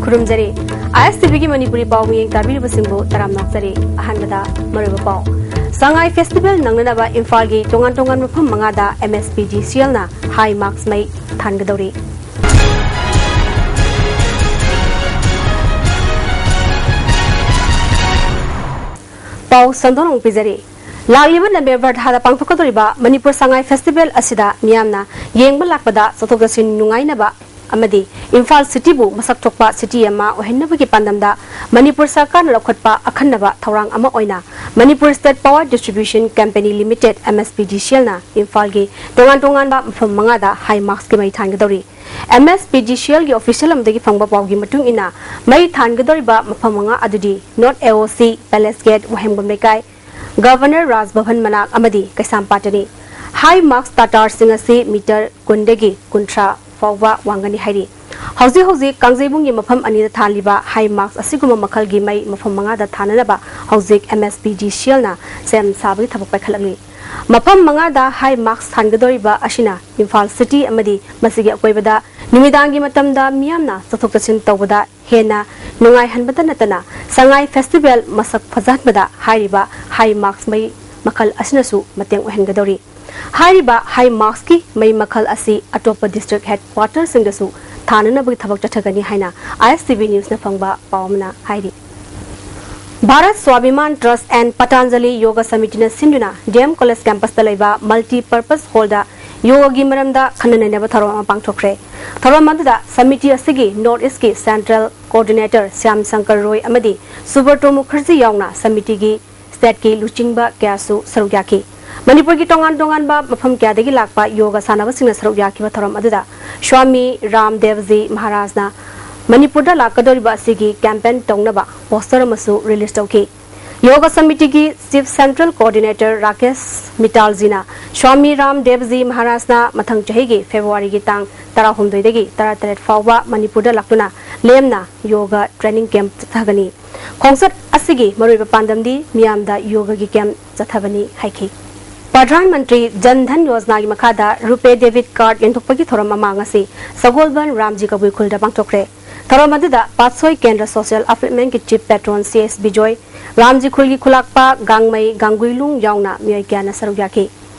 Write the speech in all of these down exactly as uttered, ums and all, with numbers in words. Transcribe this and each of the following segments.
ꯈꯨꯔꯨꯝꯖꯔꯤ꯫ ꯑꯥꯏ ꯑꯦꯁ T ꯚꯤꯒꯤ ꯃꯅꯤꯄꯨꯔꯤ ꯄꯥꯎ ꯃꯤꯌꯦꯡ ꯇꯥꯕꯤꯔꯤꯕꯁꯤꯡꯕꯨ ꯇꯔꯥꯝꯅ ꯑꯣꯛꯆꯔꯤ꯫ ꯑꯍꯥꯟꯕꯗ ꯃꯔꯨꯑꯣꯏꯕ ꯄꯥꯎ꯫ ꯁꯉꯥꯏ ꯐꯦꯁꯇꯤꯚꯦꯜ ꯅꯪꯅꯅꯕ ꯏꯝꯐꯥꯜꯒꯤ ꯇꯣꯉꯥꯟ ꯇꯣꯉꯥꯟꯕ ꯃꯐꯝ ꯃꯉꯥꯗ M S P D C ꯑꯦꯜꯅ ꯍꯥꯏ ꯃꯥꯛꯁ ꯃꯩ ꯊꯥꯟꯒꯗꯧꯔꯤ꯫ ꯄꯥꯎ ꯁꯟꯗꯣꯛꯅ ꯑꯃꯨꯛ ꯄꯤꯖꯔꯤ꯫ ꯂꯥꯛꯂꯤꯕ ꯅꯕꯦꯝꯕꯔ ꯊꯥꯗ ꯄꯥꯡꯊꯣꯛꯀꯗꯧꯔꯤꯕ ꯃꯅꯤꯄꯨꯔ ꯁꯉꯥꯏ ꯐꯦꯁꯇꯤꯚꯦꯜ ꯑꯁꯤꯗ ꯃꯤꯌꯥꯝꯅ ꯌꯦꯡꯕ ꯂꯥꯛꯄꯗ ꯆꯠꯊꯣꯛ ꯆꯠꯁꯤꯟ ꯅꯨꯡꯉꯥꯏꯅꯕ ꯑꯃꯗꯤ ꯏꯝꯐꯥꯜ ꯁꯤꯇꯤꯕꯨ ꯃꯁꯛ ꯊꯣꯛꯄ ꯁꯤꯇꯤ ꯑꯃ ꯑꯣꯏꯍꯟꯅꯕꯒꯤ ꯄꯥꯟꯗꯝꯗ ꯃꯅꯤꯄꯨꯔ ꯁꯔꯀꯥꯔꯅ ꯂꯧꯈꯠꯄ ꯑꯈꯟꯅꯕ ꯊꯧꯔꯥꯡ ꯑꯃ ꯑꯣꯏꯅ Manipur state power distribution company limited, M S P D C ꯑꯦꯜꯅ ꯏꯝꯐꯥꯜꯒꯤ ꯇꯣꯉꯥꯟ ꯇꯣꯉꯥꯟꯕ ꯃꯐꯝ ꯃꯉꯥꯗ ꯍꯥꯏ ꯃꯥꯛꯁꯀꯤ ꯃꯩ ꯊꯥꯟꯒꯗꯧꯔꯤ꯫ ꯑꯦꯝ ꯑꯦꯁ ꯄꯤ ꯗꯤ ꯁꯤ ꯑꯦꯜꯒꯤ ꯑꯣꯐꯤꯁꯤꯌꯦꯜ ꯑꯃꯗꯒꯤ ꯐꯪꯕ ꯄꯥꯎꯒꯤ ꯃꯇꯨꯡ ꯏꯟꯅ, ꯃꯩ ꯊꯥꯟꯒꯗꯧꯔꯤꯕ ꯃꯐꯝ ꯃꯉꯥ ꯑꯗꯨꯗꯤ ꯅꯣꯔꯠ ꯑꯦ ꯑꯣ ꯁꯤ, ꯄꯦꯂꯦꯁ ꯒꯦꯠ, ꯋꯥꯍꯦꯡꯕꯝ ꯂꯩꯀꯥꯏ, ꯒꯚꯔꯅꯔ ꯔꯥꯖ ꯚꯕꯟ ꯃꯅꯥꯛ ꯑꯃꯗꯤ ꯀꯩꯁꯥꯝꯄꯥꯠꯇꯅꯤ꯫ ꯍꯥꯏ ꯃꯥꯛꯁ ꯇꯥꯇꯥꯔꯁꯤꯡ ꯑꯁꯤ ꯃꯤꯇꯔ ꯀꯨꯟꯗꯒꯤ ꯀꯨꯟꯊ꯭ꯔꯥ ꯐꯥꯎꯕ ꯋꯥꯡꯒꯅꯤ ꯍꯥꯏꯔꯤ꯫ ꯍꯧꯖꯤꯛ ꯍꯧꯖꯤꯛ ꯀꯥꯡꯖꯩꯕꯨꯡꯒꯤ ꯃꯐꯝ ꯑꯅꯤꯗ ꯊꯥꯜꯂꯤꯕ ꯍꯥꯏ ꯃꯥꯛꯁ ꯑꯁꯤꯒꯨꯝꯕ ꯃꯈꯜꯒꯤ ꯃꯩ ꯃꯐꯝ ꯃꯉꯥꯗ ꯊꯥꯅꯅꯕ ꯍꯧꯖꯤꯛ M S P D C ꯑꯦꯜꯅ ꯁꯦꯝ ꯁꯥꯕꯒꯤ ꯊꯕꯛ ꯄꯥꯏꯈꯠꯂꯛꯂꯤ꯫ ꯃꯐꯝ ꯃꯉꯥꯗ ꯍꯥꯏ ꯃꯥꯛꯁ ꯊꯥꯟꯒꯗꯧꯔꯤꯕ ꯑꯁꯤꯅ ꯏꯝꯐꯥꯜ ꯁꯤꯇꯤ ꯑꯃꯗꯤ ꯃꯁꯤꯒꯤ ꯑꯀꯣꯏꯕꯗ ꯅꯨꯃꯤꯗꯥꯡꯒꯤ ꯃꯇꯝꯗ ꯃꯤꯌꯥꯝꯅ ꯆꯠꯊꯣꯛ ꯆꯠꯁꯤꯟ ꯇꯧꯕꯗ ꯍꯦꯟꯅ ꯅꯨꯡꯉꯥꯏꯍꯟꯕꯇ ꯅꯠꯇꯅ ꯁꯉꯥꯏ ꯐꯦꯁꯇꯤꯚꯦꯜ ꯃꯁꯛ ꯐꯖꯍꯟꯕꯗ ꯍꯥꯏꯔꯤꯕ ꯍꯥꯏ ꯃꯥꯛꯁ ꯃꯩ ꯃꯈꯜ ꯑꯁꯤꯅꯁꯨ ꯃꯇꯦꯡ ꯑꯣꯏꯍꯟꯒꯗꯧꯔꯤ꯫ ꯍꯥꯏꯔꯤꯕ ꯍꯥꯏ ꯃꯥꯛꯁꯀꯤ ꯃꯩ ꯃꯈꯜ ꯑꯁꯤ ꯑꯇꯣꯞꯄ ꯗꯤꯁꯇ꯭ꯔꯤꯛ ꯍꯦꯗ ꯀ꯭ꯋꯥꯇꯔꯁꯤꯡꯗꯁꯨ ꯊꯥꯅꯅꯕꯒꯤ ꯊꯕꯛ ꯆꯠꯊꯒꯅꯤ ꯍꯥꯏꯅ ꯑꯥꯏ ꯑꯦꯁ ꯇꯤ ꯚꯤ ꯅ꯭ꯌꯨꯁꯅ ꯐꯪꯕ ꯄꯥꯎ ꯑꯃꯅ ꯍꯥꯏꯔꯤ꯫ ꯚꯥꯔꯠ ꯁ꯭ꯋꯥꯚꯤꯃꯥꯟ ꯇ꯭ꯔꯁ ꯑꯦꯟ ꯄꯇꯥꯟꯖꯂꯤ ꯌꯣꯒ ꯁꯃꯤꯇꯤꯅ ꯁꯤꯟꯗꯨꯅ ꯗꯤ ꯑꯦꯝ ꯀꯣꯂꯦꯖ ꯀꯦꯝꯄꯁꯇ ꯂꯩꯕ ꯃꯜꯇꯤ ꯄꯔꯄꯁ ꯍꯣꯜꯗ ꯌꯣꯒꯒꯤ ꯃꯔꯝꯗ ꯈꯟꯅ ꯅꯩꯅꯕ ꯊꯧꯔꯝ ꯑꯃ ꯄꯥꯡꯊꯣꯛꯈ꯭ꯔꯦ꯫ ꯊꯧꯔꯝ ꯑꯗꯨꯗ ꯁꯃꯤꯇꯤ ꯑꯁꯤꯒꯤ ꯅꯣꯔꯠ ꯏꯁꯀꯤ ꯁꯦꯟꯇ꯭ꯔꯦꯜ ꯀꯣꯑꯣꯔꯗꯤꯅꯦꯇꯔ ꯁ꯭ꯌꯥꯝ ꯁꯪꯀꯔ ꯔꯣꯏ ꯑꯃꯗꯤ ꯁꯨꯕ꯭ꯔꯇꯣ ꯃꯨꯈꯔꯖꯤ ꯌꯥꯎꯅ ꯁꯃꯤꯇꯤꯒꯤ ꯁ꯭ꯇꯦꯠꯀꯤ ꯂꯨꯆꯤꯡꯕ ꯀꯌꯥꯁꯨ ꯁꯔꯨꯛ ꯌꯥꯈꯤ꯫ ꯃꯅꯤꯄꯨꯔꯒꯤ ꯇꯣꯉꯥꯟ ꯇꯣꯉꯥꯟꯕ ꯃꯐꯝ ꯀꯌꯥꯗꯒꯤ ꯂꯥꯛꯄ ꯌꯣꯒ ꯁꯥꯟꯅꯕꯁꯤꯡꯅ ꯁꯔꯨꯛ ꯌꯥꯈꯤꯕ ꯊꯧꯔꯝ ꯑꯗꯨꯗ ꯁ꯭ꯋꯥꯃꯤ ꯔꯥꯝꯗꯦꯕꯖꯤ ꯃꯍꯥꯔꯥꯖꯅ ꯃꯅꯤꯄꯨꯔꯗ ꯂꯥꯛꯀꯗꯧꯔꯤꯕ ꯑꯁꯤꯒꯤ ꯀꯦꯝꯄꯦꯟ ꯇꯧꯅꯕ ꯄꯣꯁꯇꯔ ꯑꯃꯁꯨ ꯔꯤꯂꯤꯖ ꯇꯧꯈꯤ꯫ ꯌꯣꯒ ꯁꯃꯤꯇꯤꯒꯤ ꯆꯤꯐ ꯁꯦꯟꯇ꯭ꯔꯦꯜ ꯀꯣꯑꯣꯔꯗꯤꯅꯦꯇꯔ ꯔꯥꯀꯦꯁ ꯃꯤꯇꯥꯜꯖꯤꯅ ꯁ꯭ꯋꯥꯃꯤ ꯔꯥꯝ ꯗꯦꯕꯖꯤ ꯃꯍꯥꯔꯥꯖꯅ ꯃꯊꯪ ꯆꯍꯤꯒꯤ ꯐꯦꯕ꯭ꯔꯨꯋꯥꯔꯤꯒꯤ ꯇꯥꯡ ꯇꯔꯥꯍꯨꯝꯗꯣꯏꯗꯒꯤ ꯇꯔꯥꯇꯔꯦꯠ ꯐꯥꯎꯕ ꯃꯅꯤꯄꯨꯔꯗ ꯂꯥꯛꯇꯨꯅ ꯂꯦꯝꯅ ꯌꯣꯒ ꯇ꯭ꯔꯦꯅꯤꯡ ꯀꯦꯝꯞ ꯆꯠꯊꯒꯅꯤ꯫ ꯈꯣꯡꯆꯠ ꯑꯁꯤꯒꯤ ꯃꯔꯨꯑꯣꯏꯕ ꯄꯥꯟꯗꯝꯗꯤ ꯃꯤꯌꯥꯝꯗ ꯌꯣꯒꯒꯤ ꯀꯦꯝꯞ ꯆꯠꯊꯕꯅꯤ ꯍꯥꯏꯈꯤ꯫ ꯄ꯭ꯔꯙꯥꯟ ꯃꯟꯇ꯭ꯔꯤ ꯖꯟ ꯙꯟ ꯌꯣꯖꯅꯥꯒꯤ ꯃꯈꯥꯗ ꯔꯨꯄꯦ ꯗꯦꯕꯤꯠ ꯀꯥꯔꯗ ꯌꯦꯟꯊꯣꯛꯄꯒꯤ ꯊꯧꯔꯝ ꯑꯃ ꯉꯁꯤ ꯁꯒꯣꯜꯕꯟ ꯔꯥꯝꯖꯤ ꯀꯕꯨꯏ ꯈꯨꯜꯗ ꯄꯥꯡꯊꯣꯛꯈ꯭ꯔꯦ꯫ ꯊꯧꯔꯝ ꯑꯗꯨꯗ ꯄꯥꯠꯁꯣꯏ ꯀꯦꯟꯗ꯭ꯔ social ꯑꯞꯂꯤꯞꯃꯦꯟꯒꯤ chief ꯄꯦꯇ꯭ꯔꯣꯟ C S Bijoy, ꯔꯥꯝꯖꯤ ꯈꯨꯜꯒꯤ ꯈꯨꯂꯥꯛꯄ ꯒꯥꯡꯃꯩ ꯒꯥꯡꯒꯨꯏꯂꯨꯡ ꯌꯥꯎꯅ ꯃꯤꯑꯣꯏ ꯀꯌꯥꯅ ꯁꯔꯨꯛ ꯌꯥꯈꯤ꯫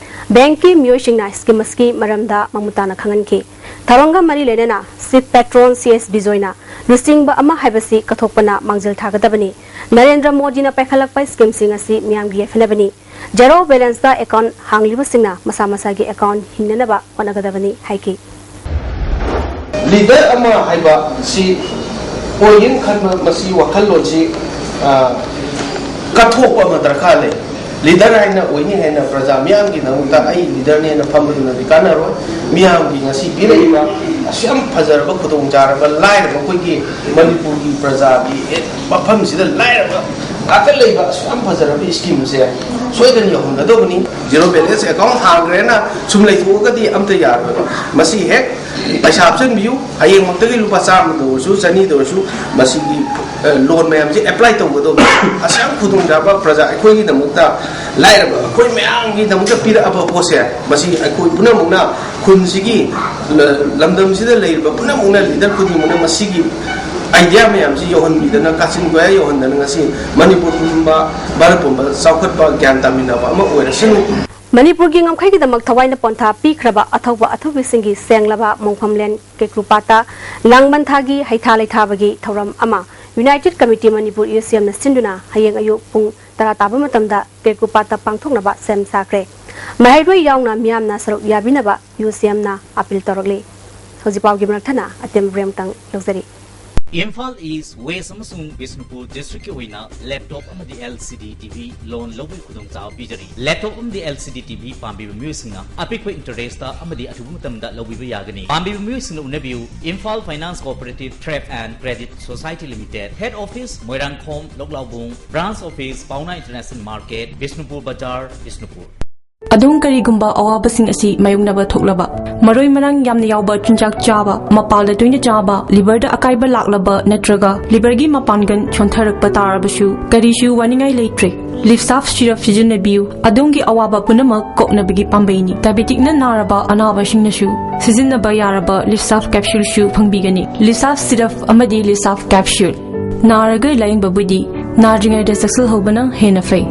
ꯕꯦꯡꯛꯀꯤ ꯃꯤꯑꯣꯏꯁꯤꯡꯅ ꯁ꯭ꯀꯤꯝ ꯑꯁꯤꯒꯤ ꯃꯔꯝꯗ ꯃꯃꯨꯠ ꯇꯥꯅ ꯈꯪꯍꯟꯈꯤ꯫ ꯊꯧꯔꯝꯒ ꯃꯔꯤ ꯂꯩꯅꯅ ꯆꯤꯐ ꯄꯦꯇ꯭ꯔꯣꯟ ꯁꯤ ꯑꯦꯁ ꯕꯤꯖꯣꯏꯅ ꯂꯨꯆꯤꯡꯕ ꯑꯃ ꯍꯥꯏꯕꯁꯤ ꯀꯠꯊꯣꯛꯄꯅ ꯃꯥꯡꯖꯤꯜ ꯊꯥꯒꯗꯕꯅꯤ꯫ ꯅꯔꯦꯟꯗ꯭ꯔ ꯃꯣꯗꯤꯅ ꯄꯥꯏꯈꯠꯂꯛꯄ ꯁ꯭ꯀꯤꯝꯁꯤꯡ ꯑꯁꯤ ꯃꯤꯌꯥꯝꯒꯤ ꯌꯥꯏꯐꯅꯕꯅꯤ꯫ ꯖꯦꯔꯣ ꯕꯦꯂꯦꯟꯁꯇ ꯑꯦꯀꯥꯎꯟ ꯍꯥꯡꯂꯤꯕꯁꯤꯡꯅ ꯃꯁꯥ ꯃꯁꯥꯒꯤ ꯑꯦꯀꯥꯎꯟ ꯍꯤꯡꯅꯅꯕ ꯍꯣꯠꯅꯒꯗꯕꯅꯤ ꯍꯥꯏꯈꯤ꯫ ꯂꯤꯗꯔ ꯑꯃ ꯍꯥꯏꯕ ꯁꯤ ꯑꯣꯏꯒꯦꯅ ꯈꯟꯕ ꯃꯁꯤ ꯋꯥꯈꯜꯂꯣꯟꯁꯤ, ꯑ, ꯀꯠꯊꯣꯛꯄ ꯑꯃ ꯗꯔꯀꯥꯔ ꯂꯩ꯫ ꯂꯤꯗꯔ ꯍꯥꯏꯅ ꯑꯣꯏꯅꯤ ꯍꯥꯏꯅ ꯄ꯭ꯔꯖꯥ ꯃꯤꯌꯥꯝꯒꯤꯗꯃꯛꯇ ꯑꯩ ꯂꯤꯗꯔꯅꯦꯅ ꯐꯝꯕꯗꯨꯅꯗꯤ ꯀꯥꯟꯅꯔꯣꯏ꯫ ꯃꯤꯌꯥꯝꯒꯤ ꯉꯁꯤ ꯄꯤꯔꯛꯏꯕ ꯑꯁꯨꯛ ꯌꯥꯝ ꯐꯖꯔꯕ ꯈꯨꯗꯣꯡꯆꯥꯔꯕ ꯂꯥꯏꯔꯕ ꯑꯩꯈꯣꯏꯒꯤ ꯃꯅꯤꯄꯨꯔꯒꯤ ꯄ꯭ꯔꯖꯥꯒꯤ ꯍꯦꯛ ꯃꯐꯝꯁꯤꯗ ꯂꯥꯏꯔꯕ ꯉꯥꯛꯇ ꯂꯩꯕ ꯑꯁꯨꯛ ꯌꯥꯝ ꯐꯖꯔꯕ ꯁ꯭ꯀꯤꯝꯁꯦ ꯁꯣꯏꯗꯅ ꯌꯧꯍꯟꯒꯗꯧꯕꯅꯤ꯫ ꯖꯤꯔꯣ ꯕꯦꯂꯦꯟꯁ ꯑꯦꯀꯥꯎꯟ ꯍꯥꯡꯈ꯭ꯔꯦꯅ ꯁꯨꯝ ꯂꯩꯊꯣꯛꯑꯒꯗꯤ ꯑꯝꯇ ꯌꯥꯔꯣꯏꯕ꯫ ꯃꯁꯤ ꯍꯦꯛ ꯄꯩꯁꯥ ꯍꯥꯞꯆꯤꯟꯕꯤꯌꯨ, ꯍꯌꯦꯡꯃꯛꯇꯒꯤ ꯂꯨꯄꯥ ꯆꯥꯝꯃꯗ ꯑꯣꯏꯔꯁꯨ, ꯆꯅꯤꯗ ꯑꯣꯏꯔꯁꯨ, ꯃꯁꯤꯒꯤ, ꯑ, ꯂꯣꯟ ꯃꯌꯥꯝꯁꯦ ꯑꯦꯄ꯭ꯂꯥꯏ ꯇꯧꯒꯗꯧꯕꯅꯤ꯫ ꯑꯁꯨꯛ ꯌꯥꯝ ꯈꯨꯗꯣꯡꯆꯥꯕ ꯄ꯭ꯔꯖꯥ ꯑꯩꯈꯣꯏꯒꯤꯗꯃꯛꯇ, ꯂꯥꯏꯔꯕ ꯑꯩꯈꯣꯏ ꯃꯌꯥꯝꯒꯤꯗꯃꯛꯇ ꯄꯤꯔꯛꯑꯕ ꯄꯣꯠꯁꯦ, ꯃꯁꯤ ꯑꯩꯈꯣꯏ ꯄꯨꯝꯅꯃꯛꯅ, ꯈꯨꯟꯁꯤꯒꯤ, ꯂ-, ꯂꯝꯗꯝꯁꯤꯗ ꯂꯩꯔꯤꯕ ꯄꯨꯝꯅꯃꯛꯅ, ꯂꯤꯗꯔ ꯈꯨꯗꯤꯡꯃꯛꯅ ꯃꯁꯤꯒꯤ ꯑꯥꯏꯗꯤꯌꯥ ꯃꯌꯥꯝꯁꯤ ꯌꯧꯍꯟꯕꯤꯗꯅ, ꯀꯥꯆꯤꯟ ꯀꯣꯌꯥ ꯌꯧꯍꯟꯗꯅ ꯉꯁꯤ ꯃꯅꯤꯄꯨꯔ ꯄꯨꯝꯕ, ꯚꯥꯔꯠ ꯄꯨꯝꯕ ꯆꯥꯎꯈꯠꯄ ꯒ꯭ꯌꯥꯟ ꯇꯥꯃꯤꯟꯅꯕ ꯑꯃ ꯑꯣꯏꯔꯁꯅꯨ꯫ ꯃꯅꯤꯄꯨꯔꯒꯤ ꯉꯝꯈꯩꯒꯤꯗꯃꯛ ꯊꯋꯥꯏꯅ ꯄꯣꯟꯊꯥ ꯄꯤꯈ꯭ꯔꯕ ꯑꯊꯧꯕ ꯑꯊꯧꯕꯤꯁꯤꯡꯒꯤ ꯁꯦꯡꯂꯕ ꯃꯣꯡꯐꯝꯂꯦꯟ ꯀꯦꯀ꯭ꯔꯨꯄꯥꯠꯇ ꯂꯥꯡꯕꯟꯊꯥꯒꯤ ꯍꯩꯊꯥ ꯂꯩꯊꯥꯕꯒꯤ ꯊꯧꯔꯝ ꯑꯃ ꯌꯨꯅꯥꯏꯇꯦꯗ ꯀꯃꯤꯇꯤ ꯃꯅꯤꯄꯨꯔ ꯌꯨ ꯁꯤ ꯑꯦꯝꯅ ꯁꯤꯟꯗꯨꯅ ꯍꯌꯦꯡ ꯑꯌꯨꯛ ꯄꯨꯡ ꯇꯔꯥ ꯇꯥꯕ ꯃꯇꯝꯗ ꯀꯦꯀ꯭ꯔꯨꯄꯥꯠꯇ ꯄꯥꯡꯊꯣꯛꯅꯕ ꯁꯦꯝ ꯁꯥꯈ꯭ꯔꯦ꯫ ꯃꯍꯩꯔꯣꯏ ꯌꯥꯎꯅ ꯃꯤꯌꯥꯝꯅ ꯁꯔꯨꯛ ꯌꯥꯕꯤꯅꯕ ꯌꯨ ꯁꯤ ꯑꯦꯝꯅ ꯑꯥꯄꯤꯜ ꯇꯧꯔꯛꯂꯤ꯫ ꯍꯧꯖꯤꯛ ꯄꯥꯎꯒꯤ ꯃꯔꯛ ꯊꯠꯅ ꯑꯇꯦꯝꯕ ꯕ꯭ꯔꯦꯝꯇꯪ ꯌꯧꯖꯔꯤ꯫ ꯏꯝꯐꯥꯜ ꯏꯁ꯭ꯠ, ꯋꯦꯁ꯭ꯠ ꯑꯃꯁꯨꯡ ꯕꯤꯁꯅꯨꯄꯨꯔ ꯗꯤꯁꯇ꯭ꯔꯤꯛꯀꯤ ꯑꯣꯏꯅ ꯂꯦꯞꯇꯣꯞ ꯑꯃꯗꯤ L C D T V ꯂꯣꯟ ꯂꯧꯕꯒꯤ ꯈꯨꯗꯣꯡꯆꯥꯕ ꯄꯤꯖꯔꯤ꯫ ꯂꯦꯞꯇꯣꯞ ꯑꯃꯗꯤ L C D T V ꯄꯥꯝꯕꯤꯕ ꯃꯤꯑꯣꯏꯁꯤꯡꯅ ꯑꯄꯤꯛꯄ ꯏꯟꯇꯔꯦꯁꯇ ꯑꯃꯗꯤ ꯑꯊꯨꯕ ꯃꯇꯝꯗ ꯂꯧꯕꯤꯕ ꯌꯥꯒꯅꯤ꯫ ꯄꯥꯝꯕꯤꯕ ꯃꯤꯑꯣꯏꯁꯤꯡꯅ ꯎꯅꯕꯤꯌꯨ, Imphal finance cooperative trade and credit society limited, head office Moirangkhom Louklaobung, branch office Paona international market, Bishnupur ꯕꯖꯥꯔ, ꯕꯤꯁꯅꯨꯄꯨꯔ꯫ ꯑꯗꯣꯝ ꯀꯔꯤꯒꯨꯝꯕ ꯑꯋꯥꯕꯁꯤꯡ ꯑꯁꯤ ꯃꯥꯌꯣꯛꯅꯕ ꯊꯣꯛꯂꯕ, ꯃꯔꯣꯏ ꯃꯔꯥꯡ ꯌꯥꯝꯅ ꯌꯥꯎꯕ ꯆꯤꯟꯖꯥꯛ ꯆꯥꯕ, ꯃꯄꯥꯜꯗ ꯇꯣꯏꯅ ꯆꯥꯕ, ꯂꯤꯚꯔꯗ ꯑꯀꯥꯏꯕ ꯂꯥꯛꯂꯕ ꯅꯠꯇ꯭ꯔꯒ ꯂꯤꯚꯔꯒꯤ ꯃꯄꯥꯡꯒꯜ ꯁꯣꯟꯊꯔꯛꯄ ꯇꯥꯔꯕꯁꯨ, ꯀꯔꯤꯁꯨ ꯋꯥꯅꯤꯡꯉꯥꯏ ꯂꯩꯇ꯭ꯔꯦ꯫ ꯂꯤꯞꯁꯥꯐ ꯁꯤꯔꯞ ꯁꯤꯖꯤꯟꯅꯕꯤꯌꯨ, ꯑꯗꯣꯝꯒꯤ ꯑꯋꯥꯕ ꯄꯨꯝꯅꯃꯛ ꯀꯣꯛꯅꯕꯒꯤ ꯄꯥꯝꯕꯩꯅꯤ꯫ ꯗꯥꯏꯕꯦꯇꯤꯛꯅ ꯅꯥꯔꯕ ꯑꯅꯥꯕꯁꯤꯡꯅꯁꯨ ꯁꯤꯖꯤꯟꯅꯕ ꯌꯥꯔꯕ ꯂꯤꯞꯁꯥꯐ ꯀꯦꯞꯁꯨꯜꯁꯨ ꯐꯪꯕꯤꯒꯅꯤ꯫ ꯂꯤꯞꯁꯥꯐ ꯁꯤꯔꯞ ꯑꯃꯗꯤ ꯂꯤꯞꯁꯥꯐ ꯀꯦꯞꯁꯨꯜ꯫ ꯅꯥꯔꯒ ꯂꯥꯌꯦꯡꯕꯕꯨꯗꯤ ꯅꯥꯗ꯭ꯔꯤꯉꯩꯗ ꯆꯦꯛꯁꯤꯜꯍꯧꯕꯅ ꯍꯦꯟꯅ ꯐꯩ꯫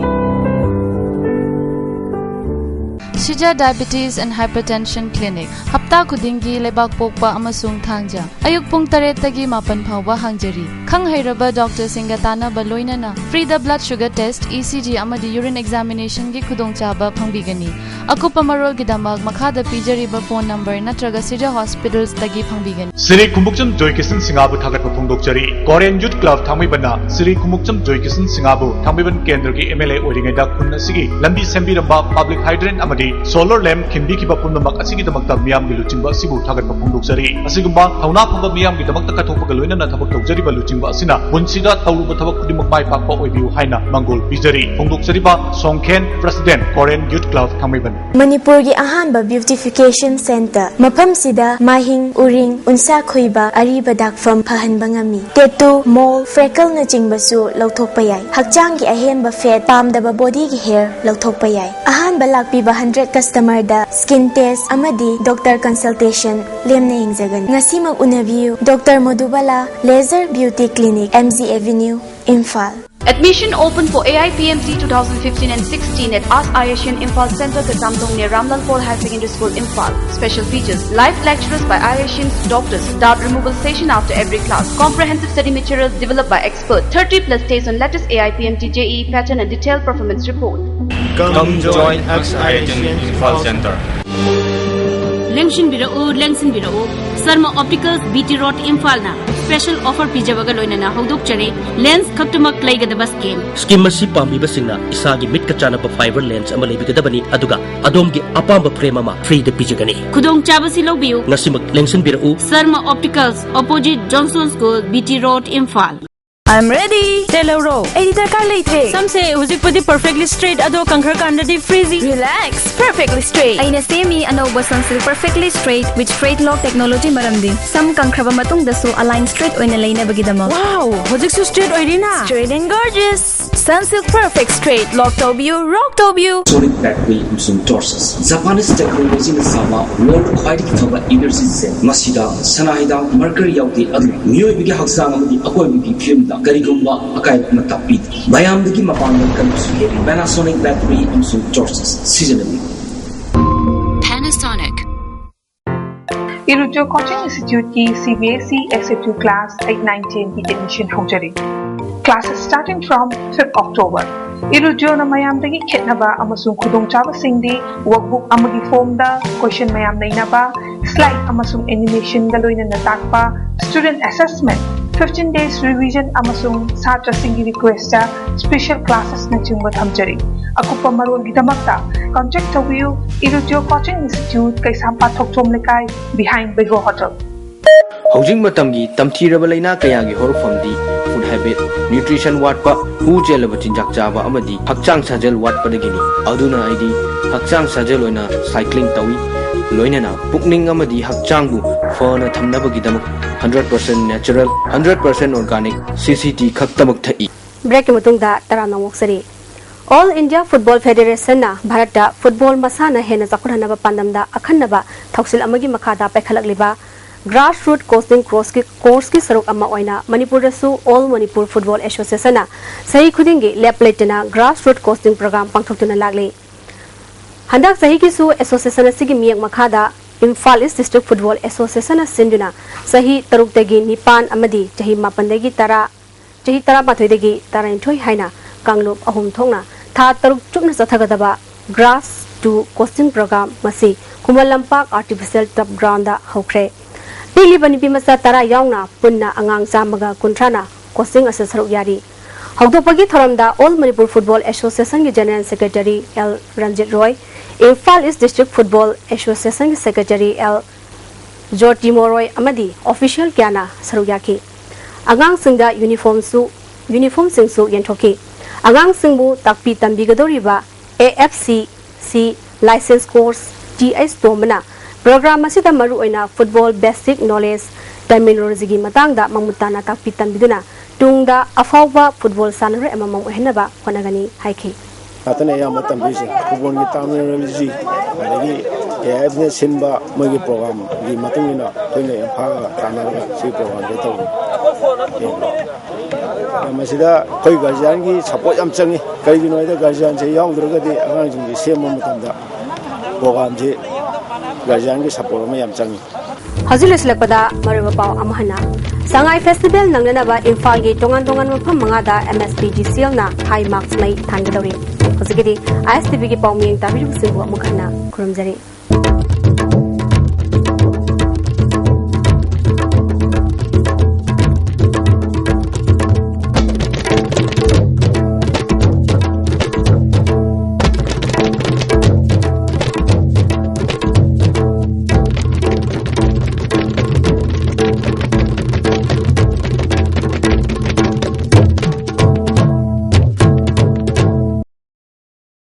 Shija Diabetes and Hypertension Clinic, ꯍꯞꯇꯥ ꯈꯨꯗꯤꯡꯒꯤ ꯂꯩꯕꯥꯛ ꯄꯣꯛꯄ ꯑꯃꯁꯨꯡ ꯊꯥꯡꯖ, ꯑꯌꯨꯛ ꯄꯨꯡ ꯇꯔꯦꯠꯇꯒꯤ ꯃꯥꯄꯟ ꯐꯥꯎꯕ ꯍꯥꯡꯖꯔꯤ꯫ ꯈꯪ ꯍꯩꯔꯕ ꯗꯣꯛꯇꯔꯁꯤꯡꯒ ꯇꯥꯟꯅꯕ ꯂꯣꯏꯅꯅ free the blood sugar test, E C G ꯑꯃꯗꯤ urine examination ꯒꯤ ꯈꯨꯗꯣꯡꯆꯥꯕ ꯐꯪꯕꯤꯒꯅꯤ꯫ ꯑꯀꯨꯞꯄ ꯃꯔꯣꯜꯒꯤꯗꯃꯛ ꯃꯈꯥꯗ ꯄꯤꯖꯔꯤꯕ ꯐꯣꯟ ꯅꯝꯕꯔ ꯅꯠꯇ꯭ꯔꯒ ꯁꯤꯖꯥ ꯍꯣꯁꯄꯤꯇꯥꯜꯁꯇꯒꯤ ꯐꯪꯕꯤꯒꯅꯤ꯫ ꯁ꯭ꯔꯤ ꯈꯨꯃꯨꯛꯆꯝ ꯖꯣꯏꯀꯤꯁꯟ ꯁꯤꯡꯍꯕꯨ ꯊꯥꯒꯠꯄ ꯐꯣꯡꯗꯣꯛꯆꯔꯤ꯫ ꯀꯣꯔꯦꯟ ꯌꯨꯠ ꯀ꯭ꯂꯕ ꯊꯥꯡꯃꯩꯕꯟꯅ ꯁ꯭ꯔꯤ ꯈꯨꯃꯨꯛꯆꯝ ꯖꯣꯏꯀꯤꯁꯟ ꯁꯤꯡꯍꯕꯨ ꯊꯥꯡꯃꯩꯕꯟ ꯀꯦꯟꯗ꯭ꯔꯒꯤ M L A ꯑꯣꯏꯔꯤꯉꯩꯗ ꯈꯨꯟ ꯑꯁꯤꯒꯤ ꯂꯝꯕꯤ ꯁꯦꯝꯕꯤꯔꯝꯕ public hydrant ꯑꯃꯗꯤ solar lamp ꯈꯤꯟꯕꯤꯈꯤꯕ ꯄꯨꯝꯅꯃꯛ ꯑꯁꯤꯒꯤꯗꯃꯛꯇ ꯃꯤꯌꯥꯝꯒꯤ ꯂꯨꯆꯤꯡꯕ ꯑꯁꯤꯕꯨ ꯊꯥꯒꯠꯄ ꯐꯣꯡꯗꯣꯛꯆꯔꯤ꯫ ꯑꯁꯤꯒꯨꯝꯕ ꯊꯧꯅꯥ ꯐꯕ ꯃꯤꯌꯥꯝꯒꯤꯗꯃꯛꯇ ꯀꯠꯊꯣꯛꯄꯒ ꯂꯣꯏꯅꯅ ꯊꯕꯛ ꯇꯧꯖꯔꯤꯕ ꯂꯨꯆꯤꯡꯕ ꯑꯁꯤꯅ ꯄꯨꯟꯁꯤꯗ ꯇꯧꯔꯨꯕ ꯊꯕꯛ ꯈꯨꯗꯤꯡꯃꯛ ꯃꯥꯏ ꯄꯥꯛꯄ ꯑꯣꯏꯕꯤꯌꯨ ꯍꯥꯏꯅ ꯃꯪꯒꯣꯜ ꯄꯤꯖꯔꯤ꯫ ꯐꯣꯡꯗꯣꯛꯆꯔꯤꯕ ꯁꯣꯡꯈꯦꯟ, President, ꯀꯣꯔꯦꯟ ꯌꯨꯠ ꯀ꯭ꯂꯕ ꯊꯥꯡꯃꯩꯕꯟ꯫ ꯃꯅꯤꯄꯨꯔꯒꯤ ꯑꯍꯥꯟꯕ beautification centre꯫ ꯃꯐꯝꯁꯤꯗ ꯃꯥꯏꯍꯤꯡ, ꯎꯔꯤꯡ, ꯎꯟꯁꯥ ꯈꯣꯏꯕ, ꯑꯔꯤꯕ ꯗꯥꯛꯐꯝ ꯐꯍꯟꯕ ꯉꯝꯃꯤ꯫ Tattoo, mole, freckle ꯅꯆꯤꯡꯕꯁꯨ ꯂꯧꯊꯣꯛꯄ ꯌꯥꯏ꯫ ꯍꯛꯆꯥꯡꯒꯤ ꯑꯍꯦꯟꯕ fat, ꯄꯥꯝꯗꯕ body ꯒꯤ hair ꯂꯧꯊꯣꯛꯄ ꯌꯥꯏ꯫ ꯑꯍꯥꯟꯕ ꯂꯥꯛꯄꯤꯕ hundred customer ꯗ skin test ꯑꯃꯗꯤ doctor consultation ꯂꯦꯝꯅ ꯌꯦꯡꯖꯒꯅꯤ꯫ ꯉꯁꯤꯃꯛ ꯎꯅꯕꯤꯌꯨ꯫ Doctor ꯃꯣꯗꯨꯕꯥꯂꯥ, Laser Beauty Clinic, M G Avenue, Imphal. Admission open for A I P M T two thousand fifteen and sixteen at ASK Ayashin Imphal Center, Kachamdong near Ramlal Paul Higher Secondary School, Imphal. Special features: live lecturers by Ayashin's doctors, doubt removal session after every class, comprehensive study materials developed by expert, thirty plus days on latest A I P M T J E E pattern and detailed performance report. Come join ASK Ayashin Imphal Center. ꯂꯦꯡꯁꯤꯟꯕꯤꯔꯛꯎ, ꯂꯦꯡꯁꯤꯟꯕꯤꯔꯛꯎ꯫ Sharma optics, B T road, ꯏꯝꯐꯥꯜꯅ special offer ꯄꯤꯖꯕꯒ ꯂꯣꯏꯅꯅ ꯍꯧꯗꯣꯛꯆꯔꯤ꯫ Lens ꯈꯛꯇꯃꯛ ꯂꯩꯒꯗꯕ scheme꯫ Scheme ꯑꯁꯤ ꯄꯥꯝꯕꯤꯕꯁꯤꯡꯅ ꯏꯁꯥꯒꯤ ꯃꯤꯠꯀ ꯆꯥꯟꯅꯕ fiber lens ꯑꯃ ꯂꯩꯕꯤꯒꯗꯕꯅꯤ, ꯑꯗꯨꯒ ꯑꯗꯣꯝꯒꯤ ꯑꯄꯥꯝꯕ frame ꯑꯃ free ꯗ ꯄꯤꯖꯒꯅꯤ꯫ ꯈꯨꯗꯣꯡꯆꯥꯕꯁꯤ ꯂꯧꯕꯤꯌꯨ꯫ ꯉꯁꯤꯃꯛ ꯂꯦꯡꯁꯤꯟꯕꯤꯔꯛꯎ꯫ Sharma optics, opposite Johnson School, B T road, Imphal. I'm ready. ꯇꯦꯜꯍꯧꯔꯣ꯫ ꯑꯩꯗꯤ ꯗꯔꯀꯥꯔ ꯂꯩꯇ꯭ꯔꯦ꯫ ꯁꯝꯁꯦ ꯍꯧꯖꯤꯛꯄꯨꯗꯤ perfectly straight, ꯑꯗꯣ ꯀꯪꯈ꯭ꯔꯀꯥꯟꯗꯗꯤ frizzy꯫ Relax, perfectly straight. ꯑꯩꯅ ꯁꯦꯝꯃꯤ ꯑꯅꯧꯕ Sunsilk Perfectly Straight with Straight Lock Technology, ꯃꯔꯝꯗꯤ ꯁꯝ ꯀꯪꯈ꯭ꯔꯕ ꯃꯇꯨꯡꯗꯁꯨ ꯑꯂꯥꯏꯟ ꯁ꯭ꯇ꯭ꯔꯦꯠ ꯑꯣꯏꯅ ꯂꯩꯅꯕꯒꯤꯗꯃꯛ꯫ Wow, ꯍꯧꯖꯤꯛꯁꯨ straight ꯑꯣꯏꯔꯤꯅ꯫ Straight and gorgeous. Sunsilk Perfect Straight, lock ꯇꯧꯕꯤꯌꯨ, rock ꯇꯧꯕꯤꯌꯨ꯫ Sonic Battery ꯑꯃꯁꯨꯡ Torches꯫ Japanese technologyꯅ ꯁꯥꯕ world ꯈ꯭ꯋꯥꯏꯗꯒꯤ ꯐꯕ energy cell꯫ ꯃꯁꯤꯗ ꯁꯅꯥ ꯍꯤꯗꯥꯛ mercury ꯌꯥꯎꯗꯦ, ꯑꯗꯨꯅ ꯃꯤꯑꯣꯏꯕꯒꯤ ꯍꯛꯆꯥꯡ ꯑꯃꯗꯤ ꯑꯀꯣꯏꯕꯒꯤ ꯐꯤꯕꯝꯗ ꯀꯔꯤꯒꯨꯝꯕ ꯑꯀꯥꯏꯕ ꯑꯃꯠꯇ ꯄꯤꯗꯦ꯫ ꯃꯌꯥꯝꯗꯒꯤ ꯃꯄꯥꯡꯒꯜ ꯀꯟꯕꯁꯨ ꯍꯦꯜꯂꯤ꯫ Panasonic Battery ꯑꯃꯁꯨꯡ Torches ꯁꯤꯖꯤꯟꯅꯕꯤꯌꯨ꯫ Panasonic. Irutio Coaching Instituteꯀꯤ CBSE SFU class eight nine tenꯒꯤ admission ꯍꯧꯖꯔꯤ꯫ Classes starting from fifth October. Irutioꯅ ꯃꯌꯥꯝꯗꯒꯤ ꯈꯦꯠꯅꯕ ꯑꯃꯁꯨꯡ ꯈꯨꯗꯣꯡꯆꯥꯕꯁꯤꯡꯗꯤ workbook ꯑꯃꯒꯤ formꯗ question ꯃꯌꯥꯝ ꯅꯩꯅꯕ, slide ꯑꯃꯁꯨꯡ animationꯒ ꯂꯣꯏꯅꯅ ꯇꯥꯛꯄ, student assessment, fifteen days revision ꯑꯃꯁꯨꯡ ꯁꯥꯇ꯭ꯔꯁꯤꯡꯒꯤ requestꯇ special classes ꯅꯆꯤꯡꯕ ꯊꯝꯖꯔꯤ꯫ ꯑꯀꯨꯞꯄ ꯃꯔꯣꯜꯒꯤꯗꯃꯛꯇ contact ꯇꯧꯕꯤꯌꯨ꯫ Irutio Coaching Institute, ꯀꯩꯁꯥꯝꯄꯥꯠ ꯊꯣꯛꯆꯣꯝ ꯂꯩꯀꯥꯏ, behind Bego Hotel. ꯍꯧꯖꯤꯛ ꯃꯇꯝꯒꯤ ꯇꯝꯊꯤꯔꯕ ꯂꯥꯏꯅꯥ ꯀꯌꯥꯒꯤ ꯍꯧꯔꯛꯐꯝꯗꯤ food habit, nutrition ꯋꯥꯠꯄ, ꯍꯨ ꯆꯦꯜꯂꯕ ꯆꯤꯟꯖꯥꯛ ꯆꯥꯕ ꯑꯃꯗꯤ ꯍꯛꯆꯥꯡ ꯁꯥꯖꯦꯜ ꯋꯥꯠꯄꯗꯒꯤꯅꯤ꯫ ꯑꯗꯨꯅ ꯑꯩꯗꯤ ꯍꯛꯆꯥꯡ ꯁꯥꯖꯦꯜ ꯑꯣꯏꯅ cycling ꯇꯧꯏ꯫ ꯂꯣꯏꯅꯅ ꯄꯨꯛꯅꯤꯡ ꯑꯃꯗꯤ ꯍꯛꯆꯥꯡꯕꯨ ꯐꯅ ꯊꯝꯅꯕꯒꯤꯗꯃꯛ hundred percent natural, hundred percent organic CCT ꯈꯛꯇꯃꯛ ꯊꯛꯏ꯫ Breakꯀꯤ ꯃꯇꯨꯡꯗ ꯇꯔꯥꯝꯅ ꯑꯣꯛꯆꯔꯤ꯫ All India Football Federationꯅ ꯚꯥꯔꯠꯇ football ꯃꯁꯥꯟꯅ ꯍꯦꯟꯅ ꯆꯥꯎꯈꯠꯍꯟꯅꯕ ꯄꯥꯟꯗꯝꯗ ꯑꯈꯟꯅꯕ ꯊꯧꯁꯤꯜ ꯑꯃꯒꯤ ꯃꯈꯥꯗ ꯄꯥꯏꯈꯠꯂꯛꯂꯤꯕ grassroot coaching courseꯀꯤ, courseꯀꯤ ꯁꯔꯨꯛ ꯑꯃ ꯑꯣꯏꯅ ꯃꯅꯤꯄꯨꯔꯗꯁꯨ All Manipur Football Associationꯅ ꯆꯍꯤ ꯈꯨꯗꯤꯡꯒꯤ ꯂꯦꯞ ꯂꯩꯇꯅ grassroot coaching program ꯄꯥꯡꯊꯣꯛꯇꯨꯅ ꯂꯥꯛꯂꯤ꯫ ꯍꯟꯗꯛ ꯆꯍꯤꯒꯤꯁꯨ association ꯑꯁꯤꯒꯤ ꯃꯤꯠꯌꯦꯡ ꯃꯈꯥꯗ Imphal East District Football Associationꯅ ꯁꯤꯟꯗꯨꯅ ꯆꯍꯤ ꯇꯔꯨꯛꯇꯒꯤ ꯅꯤꯄꯥꯟ ꯑꯃꯗꯤ ꯆꯍꯤ ꯃꯥꯄꯟꯗꯒꯤ ꯇꯔꯥ, ꯆꯍꯤ ꯇꯔꯥꯃꯥꯊꯣꯏꯗꯒꯤ ꯇꯔꯥꯅꯤꯊꯣꯏ ꯍꯥꯏꯅ ꯀꯥꯡꯂꯨꯞ ꯑꯍꯨꯝ ꯊꯣꯛꯅ ꯊꯥ ꯇꯔꯨꯛ ꯆꯨꯞꯅ ꯆꯠꯊꯒꯗꯕ grass to coaching program ꯉꯁꯤ ꯈꯨꯃꯟ ꯂꯝꯄꯥꯛ artificial turf groundꯗ ꯍꯧꯈ꯭ꯔꯦ꯫ ꯄꯤꯛꯂꯤꯕ ꯅꯨꯄꯤ ꯃꯆꯥ ꯇꯔꯥ ꯌꯥꯎꯅ ꯄꯨꯟꯅ ꯑꯉꯥꯡ ꯆꯥꯝꯃꯒ ꯀꯨꯟꯊ꯭ꯔꯥꯅ coaching ꯑꯁꯤꯗ ꯁꯔꯨꯛ ꯌꯥꯔꯤ꯫ ꯍꯧꯗꯣꯛꯄꯒꯤ ꯊꯧꯔꯝꯗ All Manipur Football Associationꯒꯤ General Secretary L Ranjit ꯔꯣꯏ, Imphal East District Football Associationꯒꯤ Secretary L ꯖꯣꯔꯇꯤ ꯃꯣꯔꯣꯏ ꯑꯃꯗꯤ official ꯀꯌꯥꯅ ꯁꯔꯨꯛ ꯌꯥꯈꯤ꯫ ꯑꯉꯥꯡꯁꯤꯡꯗ ꯌꯨꯅꯤꯐꯣꯔꯝꯁꯨ ꯌꯨꯅꯤꯐꯣꯔꯝꯁꯤꯡꯁꯨ ꯌꯦꯟꯊꯣꯛꯈꯤ꯫ ꯑꯉꯥꯡꯁꯤꯡꯕꯨ ꯇꯥꯛꯄꯤ ꯇꯝꯕꯤꯒꯗꯧꯔꯤꯕ ꯑꯦ F C C license course T H ꯇꯣꯝꯕꯅ ꯄ꯭ꯔꯣꯒ꯭ꯔꯥꯝ ꯑꯁꯤꯗ ꯃꯔꯨꯑꯣꯏꯅ ꯐꯨꯠꯕꯣꯜ ꯕꯦꯁꯤꯛ ꯅꯣꯂꯦꯖ, ꯇꯔꯃꯤꯅꯣꯂꯣꯖꯤꯒꯤ ꯃꯇꯥꯡꯗ ꯃꯃꯨꯠ ꯇꯥꯅ ꯇꯥꯛꯄꯤ ꯇꯝꯕꯤꯗꯨꯅ ꯇꯨꯡꯗ ꯑꯐꯥꯎꯕ ꯐꯨꯠꯕꯣꯜ ꯁꯥꯟꯅꯔꯣꯏ ꯑꯃꯃꯝ ꯑꯣꯏꯍꯟꯅꯕ ꯍꯣꯠꯅꯒꯅꯤ ꯍꯥꯏꯈꯤ꯫ ꯉꯥꯛꯇꯅ ꯑꯌꯥꯝꯕ ꯇꯝꯕꯤꯔꯤꯁꯦ꯫ ꯐꯨꯠꯕꯣꯜꯒꯤ ꯇꯔꯃꯤꯅꯣꯂꯣꯖꯤ, ꯑꯗꯒꯤ ꯑꯦ ꯑꯥꯏ ꯑꯦꯐꯅ ꯁꯤꯟꯕ ꯃꯣꯏꯒꯤ ꯄ꯭ꯔꯣꯒ꯭ꯔꯥꯝꯒꯤ ꯃꯇꯨꯡ ꯏꯟꯅ ꯑꯩꯈꯣꯏꯅ ꯏꯝꯐꯥꯜꯒ ꯇꯥꯟꯅꯔꯒ ꯁꯤꯒꯤ ꯄ꯭ꯔꯣꯒ꯭ꯔꯥꯝꯁꯦ ꯇꯧꯕꯅꯤ꯫ ꯃꯁꯤꯗ ꯑꯩꯈꯣꯏ ꯒꯥꯔꯖꯤꯌꯥꯟꯒꯤ ꯁꯄꯣꯔꯠ ꯌꯥꯝ ꯆꯪꯉꯤ꯫ ꯀꯔꯤꯒꯤꯅꯣ ꯍꯥꯏꯗ ꯒꯥꯔꯖꯤꯌꯥꯟꯁꯦ ꯌꯥꯎꯗ꯭ꯔꯒꯗꯤ ꯑꯉꯥꯡꯁꯤꯡꯁꯦ ꯁꯦꯝꯕ ꯃꯇꯝꯗ ꯄ꯭ꯔꯣꯒ꯭ꯔꯥꯝꯁꯤ ꯒꯥꯔꯖꯤꯌꯥꯟꯒꯤ ꯁꯄꯣꯔꯠ ꯑꯃ ꯌꯥꯝ ꯆꯪꯉꯤ꯫ ꯍꯧꯖꯤꯛ ꯂꯣꯏꯁꯤꯜꯂꯛꯄꯗ ꯃꯔꯨꯑꯣꯏꯕ ꯄꯥꯎ ꯑꯃ ꯍꯟꯅ꯫ ꯁꯉꯥꯏ ꯐꯦꯁꯇꯤꯚꯦꯜ ꯅꯪꯅꯅꯕ ꯏꯝꯐꯥꯜꯒꯤ ꯇꯣꯉꯥꯟ ꯇꯣꯉꯥꯟꯕ ꯃꯐꯝ ꯃꯉꯥꯗ M S P G C ꯑꯦꯜꯅ ꯍꯥꯏ ꯃꯥꯔꯛꯁ ꯃꯩ ꯊꯥꯟꯒꯗꯧꯔꯤ꯫ ꯍꯧꯖꯤꯛꯀꯤꯗꯤ ꯑꯥꯏ ꯑꯦꯁ ꯇꯤ ꯚꯤꯒꯤ ꯄꯥꯎ ꯃꯤꯠꯌꯦꯡ ꯇꯥꯕꯤꯔꯤꯕꯁꯤꯡꯕꯨ ꯑꯃꯨꯛ ꯍꯟꯅ ꯈꯨꯔꯨꯝꯖꯔꯤ꯫